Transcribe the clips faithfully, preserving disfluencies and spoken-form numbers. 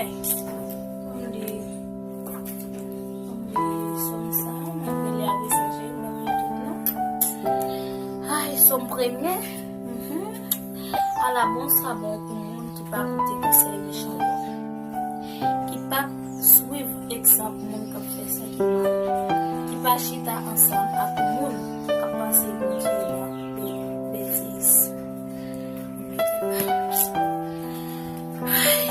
Kòm li, kòm li sòm sa, m ap rele avè sa, jere, m ap rele tout non. Ay, sòm premye. Mhm. Ala bon sa bon pou moun ki pa koute konsèy mechan yo, ki pa swiv egzanp moun k ap fè sa ki mal, ki pa chita ansanm ak moun k ap pase Bondye nan be-, betiz. Ay,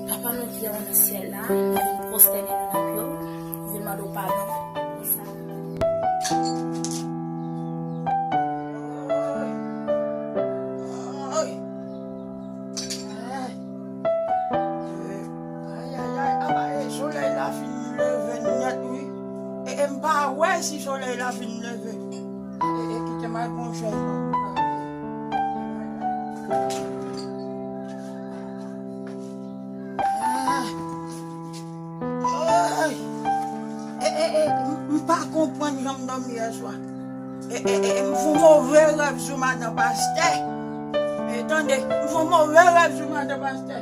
Papa nou ki annan syèl la, nou pwostène nou nan pye w, nou mande w padon pou sa. Ay, ay, ay, aba, e, solèy la fin leve nèt, wi. E, e, m pa wè si solèy la fin leve. E, e, e, kite m al pran yon chèz non. Ah. Ay. E, e, e, m, m pa konprann jan m dòmi yè swa. E, e, e, e, m fè yon move rèv sou madan pastè. E, tande, m fè yon move rèv sou madan pastè.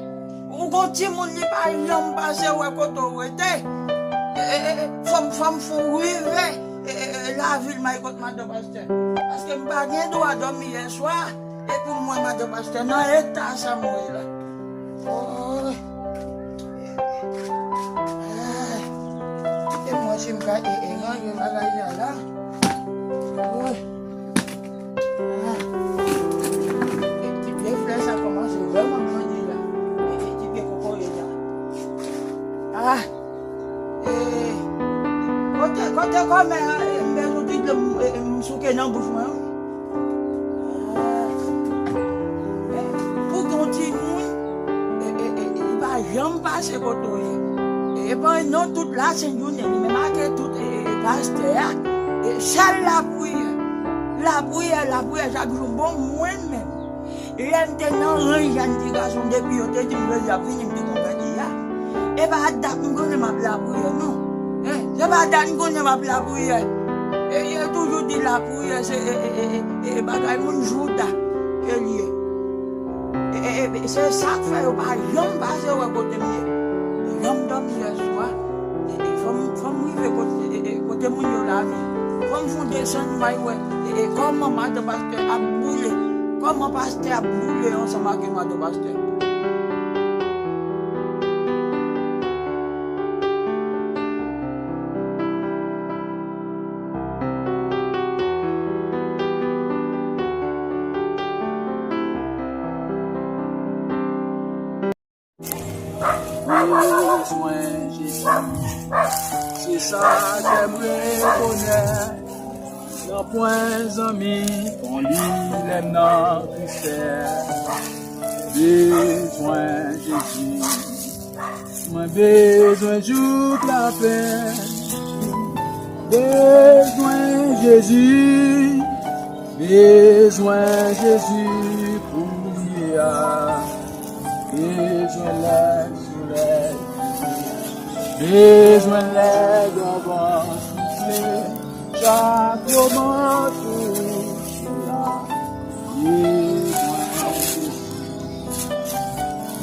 Ou gon timoun li pa janm pase wè kote w rete. E, e, e, e, fò m, fò m fè w rive, e, e, e, lavil may kot madan pastè. Paske m pa gen dwa dòmi yè swa. Epi m wè madan pastè nan eta sa m wè la. Oy. Ay. Kite m wè si m ka e, e, ranje bagay la la. Oy. Ah. E ti pye flè sa kòmanse vrèman grandi la. E, e ti pye kokoye la. Ah. E, kote, kote kòmè a, e, m bezwen ti dlo m, e, m souke nan bouch mwen, wi. Ah. E, pou gon timoun, e, e, e, e, li pa janm pase kote w ye. E, e, pandan tout lasent jounen, li menm ak tout, e, e, pastè a, e, sèl lapriyè. Lapriyè, lapriyè chak jou. Bon, mwen menm, lè m te nan rans jèn ti gason, depi yo te di m Jezi ap vini, m te konn fè deja. E pa dat m konnen m ap lapriyè, non. Hein? Se pa dat m konnen m ap lapriyè. E yo toujou di lapriyè se, e, e, e, e, e bagay moun jouda ke l ye. E, e, e, se sa k fè yo pa janm pase wè kote m ye. Jan m dòmi yè swa, e, e, fò m, fò m rive kote, e, e, kote moun yo lavi. Fò m fè yon desann, m al wè, e, e, kòman madan pastè ap boule. Kòman pastè ap boule ansanm ak madan pastè. Bezwen Jezi, se sa kè m rekonèt. Nan pwen zanmi kon li lè m nan tristès. Bezwen Jezi, mwen bezwen jouk lapè. Bezwen Jezi, bezwen Jezi kounye a. Bezwen lè solèy kouche. Bezwen lè gran van soufle. Chak moman sou tè la.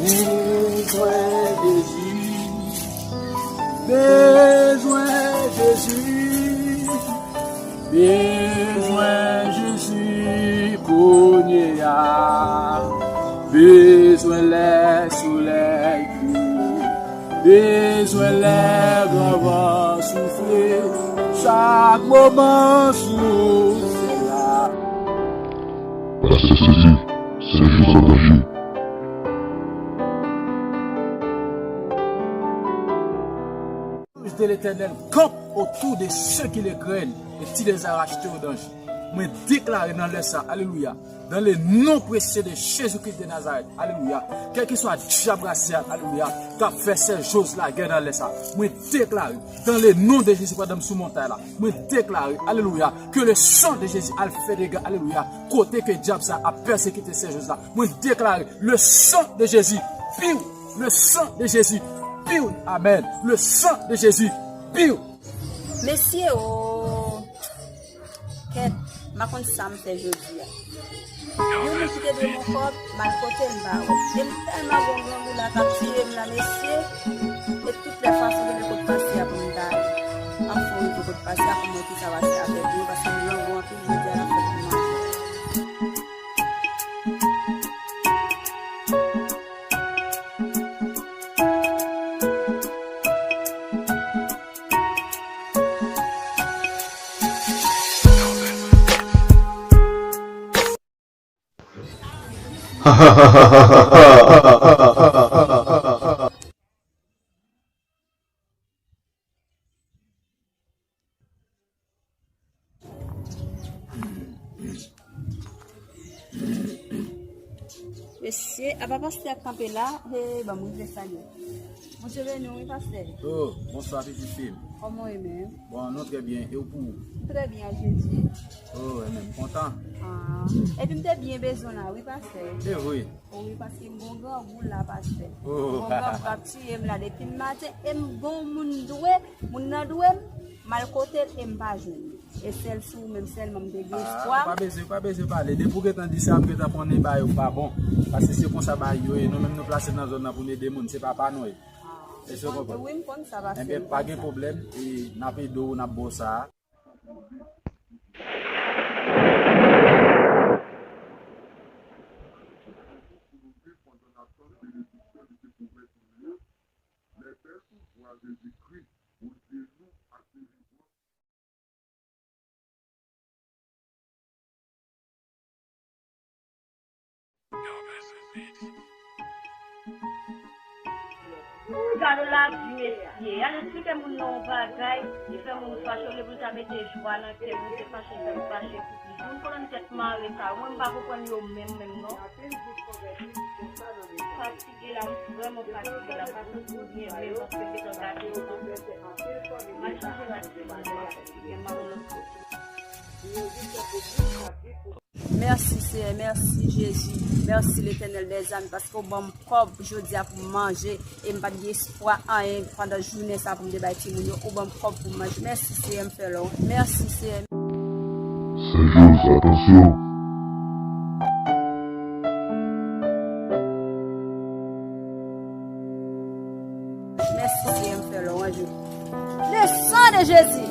Bezwen Jezi. Bezwen Jezi. Bezwen Jezi. Bezwen Jezi kounye a. Bezwen lè solèy kouche. Bezwen lè gran van soufle. Chak moman sou tè la. Pastè Sezi, se jis an danje. L'ange de l'Éternel campe autour de ceux qui le craignent et il les arrache au danger. Mwen deklare nan lè sa, alelouya, dans le nom précieux de Jésus-Christ de Nazareth, alelouya, kèlkeswa dyab rasyal, alelouya, k ap fè sè Joz lagè nan lè sa, mwen deklare, dans le nom de Jésus, pandan m sou montay la, mwen deklare, alelouya, que le sang de Jésus al fè dega, alelouya, kote ke dyab sa ap pèsekite sè Joz la, mwen deklare, le sang de Jésus, piw, le sang de Jésus, piw, amèn, le sang de Jésus, piw. Mesye o, kèt. Pa konn sa m fè jodi a. Yon moun ki te dwe m yon kòb, m al kote l, m pa wè. E m tèlman gon grangou la k ap tiye m la, mesye. E tout lè fason gen lè kot pase a pou m ta ale. M ap fè yon rive kot pase a pou m wè ki sa pase avèk mwen, paske m grangou anpil, jodi a l ap fè pou m manje. Mesye, apa pastè ap kanpe la? He, ban m rive salye. Bondye beni w, wi, pastè. Oh, bonswa, pitit fi m. Kòman w ye menm? Bon, nou trè byen. E w pou ou? Trè byen, a Jezi. Oh, e menm, kontan. Ah. Epi m te byen bezwen w la, wi, pastè. Se vre. Oh, wi, paske m gon grangou la, pastè. Oh. M gon grangou k ap tiye m la depi maten. E m gon moun dwe, moun nan dwe m, m al kote l e m pa jwenn li. E sèl sou ou menm sèlman m te gen espwa. Ah, ou pa bezwen, ou pa bezwen pale. Depi w gentan di sa, m gentan konnen bagay yo pa bon. Paske se konsa bagay yo ye. Nou menm nou plase nan zòn nan pou n ede moun. Se pa pa nou ye. Ah, èske w konprann? Wi, m konn sa, pastè. Ebyen, pa gen pwoblèm. E n ap ede w, n ap ba w sa a. Gade lavi mesye, al esplike moun nan yon bagay ki fè moun fache, olye pou l ta mete jwa nan kè l, misye fache, fè l fache. Moun kolòn tèt mare sa yo, mwen m pa konprann yo menm, menm non. Fatige la, m vrèman fatige la, m pa santi m byen menm, paske m gentan gate yo. M al chanje rad, m al gen maron lòt kote. Mèsi, Seyè, mèsi, Jezi, mèsi, Letènèl dèzame, paske w ban m kòb jodi a pou m manje, e m pa t gen espwa anyen pandan jounen sa pou m te bay timoun yo, ou ban m kòb pou m manje. Mèsi, Seyè, m fè lè w. Mèsi, Seyè. Sè Jòj, atansyon! Mèsi, Seyè, m fè lwanj ou. Le sang de Jésus.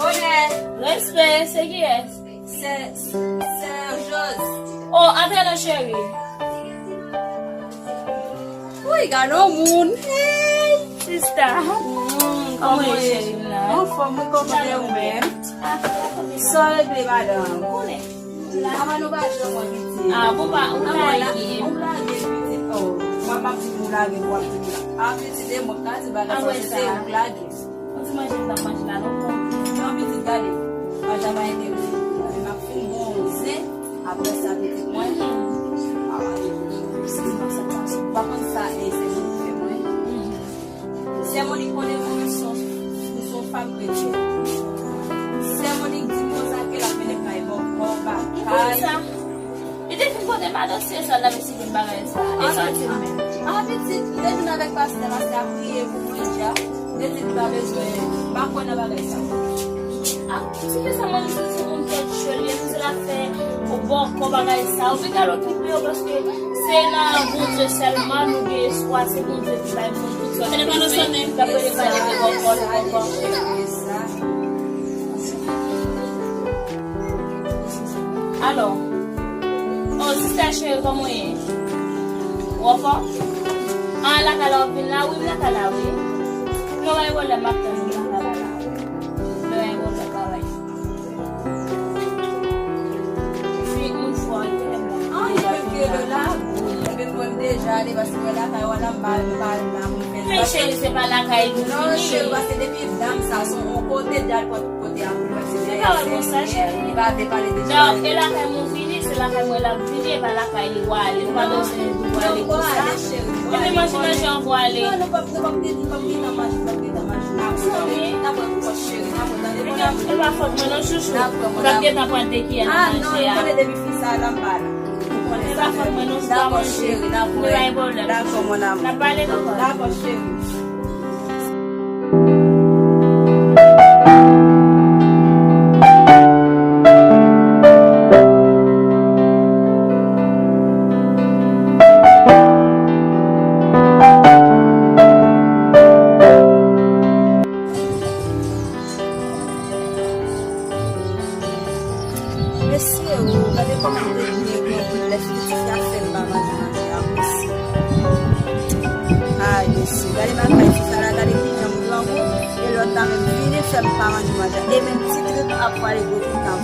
Onè, respè, se kiyès? Sè, sè Jòz. Oh, antre non, cheri. Wi, gade yon moun. Hey, sista. Mm, kòman w ye, cheri m nan? Anfòm, wi, kòman w ye ou menm? Ah, sa w regle, madanm? Konnen. Ama nou pa janm wè pitit. Ah, bon, pa, ou lage. Ou lage pitit. Oh, mwen m ap di w lage, w ap di w lage. Ah, pitit, e mwen k ka di bagay sa, se ou k lage. Ou ti manje m t ap manje la, non, bon. Non, pitit, gade. Manje a pa enterese m. M ap fin bon zen. Apre sa, pitit mwen. Ah, alelouya. Ou pa konn sa, e se moun ki fè mwen. Sè Monik konnen mwen menm se yon, se yon fanm kretyen. Sè Monik di m konsa ke l ap mennen m bay bòkò, bagay. Li te fin pote m a dosye sa, l ap esplike m bagay sa. E sa w di m menm? Ah, pitit, m te vin avèk pastè, pastè a priye pou mwen deja. M te di li pa bezwen, m pa kwè nan bagay sa. Ah, ti fi sa, mwen, se yon moun tèt cho, li menm se l ap fè bòkò bagay sa. Ou pi ka l okipe yo, paske se nan Bondye sèlman nou gen espwa, se Bondye ki bay moun tout sa. Telefòn nan sonnen. L ap rele pale de bòkò, de bòkò. Alò, oh, sista cheri, kòman w ye? Ou anfòm? Ah, lakay la w ap vin la? Wi, m lakay la, wi. Lè w bay pwoblèm, m ap tann ou lakay la, la. Lè w bay pwoblèm, pa bay. Fi, moun fò, li te lè m la. Ah, li menm ki rele w la? Ebyen, mwen, m deja ale, paske mwen lakay w la, m pa, m pa al la pou m fè. Men cheri, se pa lakay nou vini. Non, cheri, paske depi dam sa, se yon kote, dal kote a pou l fè. Konsa, cheri. Li pa vle pale de sa. Non, e lakay mwen vini, se lakay mwen l ap vini, e pa lakay li w ale. Ou pa bezwen di w ale konsa. Epi manje, manje an pou ale. Non, nou p ap, nou p ap gen, nou p ap gen tan manje, nou p ap gen tan manje. N ap wè, n ap wè, cheri, n ap wè, tande, bon, n ap wè. E pa fòt mwen non, chouchou. N ap wè, mon amour. Ou p ap gen tan pral dekiyè nan manje a. Ah, non, nou konnen depi fi sa la m pa la. Dakò, cheri, n ap wè. Dakò, mon amour. N ap pale ankò. Dakò, cheri. Mesye o, gade kòman m te byen kontan lè pitit fi a fè m pa manje manje a, mesye. Ay, mesye, gade bagay fi sa la, gade kijan m grangou, e lòt la menm vini fè m pa manje manje a. E menm ti trip ap pale gwo trip nan